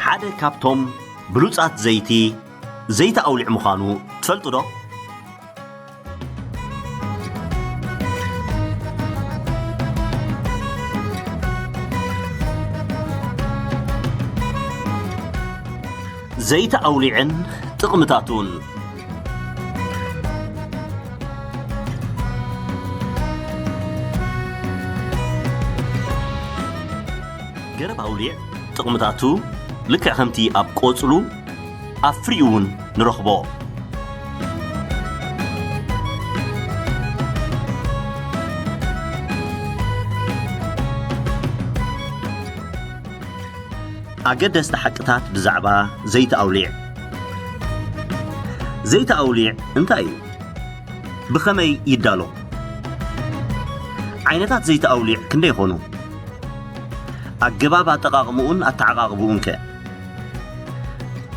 ሓደ ካብቶም ብሉጻት ዘይቲ፣ ዘይቲ ኣውሊዕ ምዃኑ ትፈልጡ ዶ? ዘይቲ ኣውሊዕን ጥቕምታቱን። ገረብ ኣውሊዕ ጥቕምታቱ ልክዕ ከምቲ ኣብ ቆጽሉ ኣብ ፍሪኡ እውን ንረኽቦ። ኣገደስቲ ሓቅታት ብዛዕባ ዘይቲ ኣውሊዕ። ዘይቲ ኣውሊዕ እንታይ እዩ? ብኸመይ ይዳሎ? ዓይነታት ዘይቲ ኣውሊዕ ክንደይ ይኾኑ? ኣገባብ ኣጠቓቕምኡን ኣተዓቓቕብኡን ከ?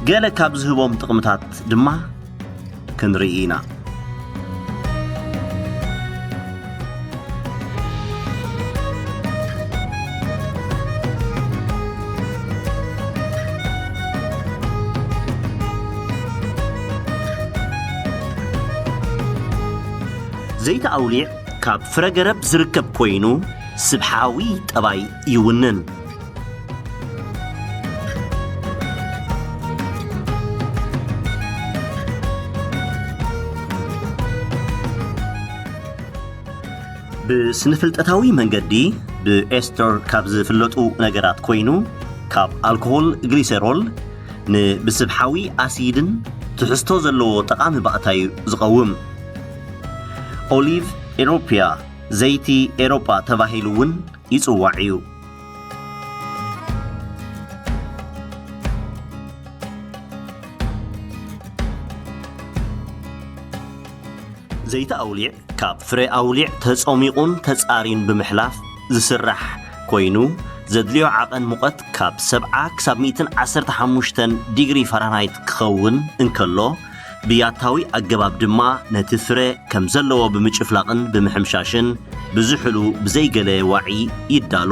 ገለ ካብ ዝህቦም ጥቕምታት ድማ ክንርኢ ኢና። ዘይቲ ኣውሊዕ ካብ ፍረ ገረብ ዝርከብ ኮይኑ፣ ስብሓዊ ጠባይ ይውንን። ብስነ-ፍልጠታዊ መንገዲ ብኤስተር ካብ ዝፍለጡ ነገራት ኮይኑ፣ ካብ ኣልኮሆል ግሊሰሮል ንብስብሓዊ ኣሲድን ትሕዝቶ ዘለዎ ጠቓሚ ባእታ እዩ ዝቐውም። ኦሊቭ ኤሮፒያ፣ ዘይቲ ኤሮጳ ተባሂሉ እውን ይጽዋዕ እዩ። ዘይቲ ኣውሊዕ ካብ ፍረ ኣውሊዕ ተጸሚቑን ተጻርዩን ብምሕላፍ ዝስራሕ ኮይኑ፣ ዘድልዮ ዓቐን ሙቐት ካብ ሰብዓ ክሳብ ሚእትን ዓሰርተ ሓሙሽተን ዲግሪ ፋራናይት ክኸውን እንከሎ፣ ብያታዊ ኣገባብ ድማ ነቲ ፍረ ከም ዘለዎ ብምጭፍላቕን ብምሕምሻሽን ብዝሕሉ ብዘይገለ ዋዒ ይዳሎ።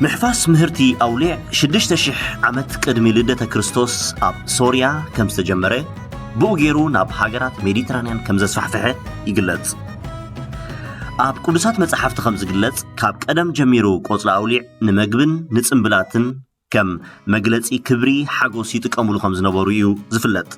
ምሕፋስ ምህርቲ ኣውሊዕ ሽዱሽተ ሽሕ ዓመት ቅድሚ ልደተ ክርስቶስ ኣብ ሶርያ ከም ዝተጀመረ፣ ብኡ ገይሩ ናብ ሃገራት ሜዲትራንያን ከም ዘስፋሕፍሐ ይግለጽ። ኣብ ቅዱሳት መጻሕፍቲ ከም ዝግለጽ፣ ካብ ቀደም ጀሚሩ ቆጽሊ ኣውሊዕ ንመግብን ንጽምብላትን ከም መግለጺ ክብሪ፣ ሓጎስ ይጥቀሙሉ ከም ዝነበሩ እዩ ዝፍለጥ።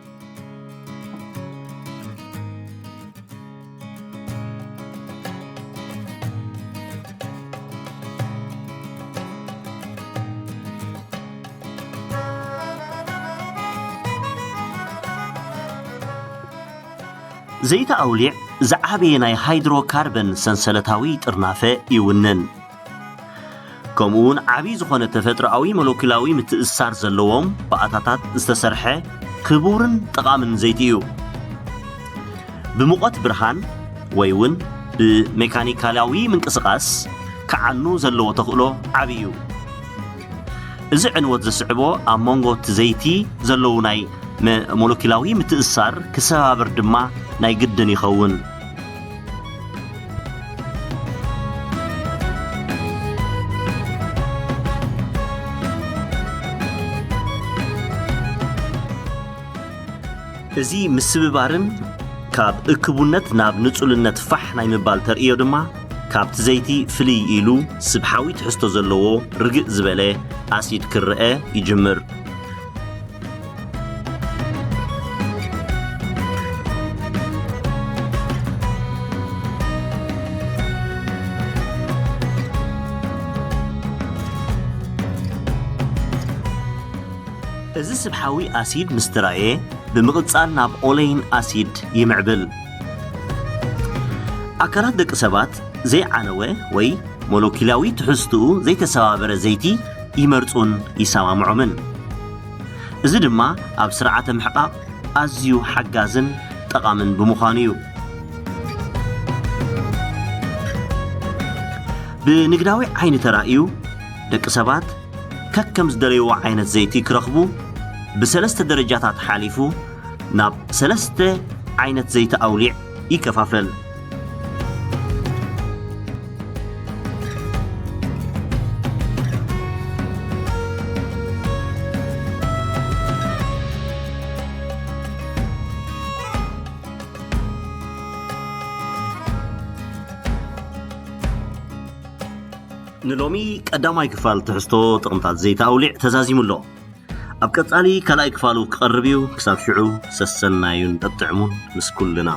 ዘይቲ ኣውሊዕ ዝዓበየ ናይ ሃይድሮካርበን ሰንሰለታዊ ጥርናፈ ይውንን። ከምኡ እውን ዓቢ ዝኾነ ተፈጥሮኣዊ ሞለኪላዊ ምትእስሳር ዘለዎም ብኣታታት ዝተሰርሐ ክቡርን ጠቓምን ዘይቲ እዩ። ብሙቐት ብርሃን ወይ እውን ብሜካኒካላዊ ምንቅስቓስ ክዓኑ ዘለዎ ተኽእሎ ዓቢ እዩ። እዚ ዕንወት ዘስዕቦ ኣብ መንጎ እቲ ዘይቲ ዘለዉ ናይ መ-፣ ሞለኪላዊ ምትእስሳር ክሰባበር ድማ ናይ ግድን ይኸውን። እዚ ምስብባርን ካብ እክቡነት ናብ ንጹልነት ፋሕ ናይ ምባል ተርእዮ ድማ፣ ካብቲ ዘይቲ ፍልይ ኢሉ ስብሓዊ ትሕዝቶ ዘለዎ ርግእ ዝበለ ኣሲድ ክረአ ይጅምር። እዚ ስብሓዊ ኣሲድ ምስ ተራእየ፣ ብምቕጻል ናብ ኦሌይን ኣሲድ ይምዕብል። ኣካላት ደቂ ሰባት ዘይዓነወ ወይ ሞለኪላዊ ትሕዝትኡ ዘይተሰባበረ ዘይቲ ይመርጹን ይሰማምዖምን። እዚ ድማ ኣብ ስርዓተ ምሕቃቕ ኣዝዩ ሓጋዝን ጠቓምን ብምዃኑ እዩ። ብንግዳዊ ዓይኒ ተራእዩ፣ ደቂ ሰባት ከከም ዝደለይዎ ዓይነት ዘይቲ ክረኽቡ ብሰለስተ ደረጃታት ሓሊፉ ናብ ሰለስተ ዓይነት ዘይቲ ኣውሊዕ ይከፋፈል። ንሎሚ ቀዳማይ ክፋል ትሕዝቶ ጥቕምታት ዘይቲ ኣውሊዕ ተዛዚሙ ኣሎ። ኣብ ቀጻሊ ካልኣይ ክፋሉ ክቐርብ እዩ። ክሳብ ሽዑ ሰሰናዩን ጠጥዕሙን ምስ ኩልና።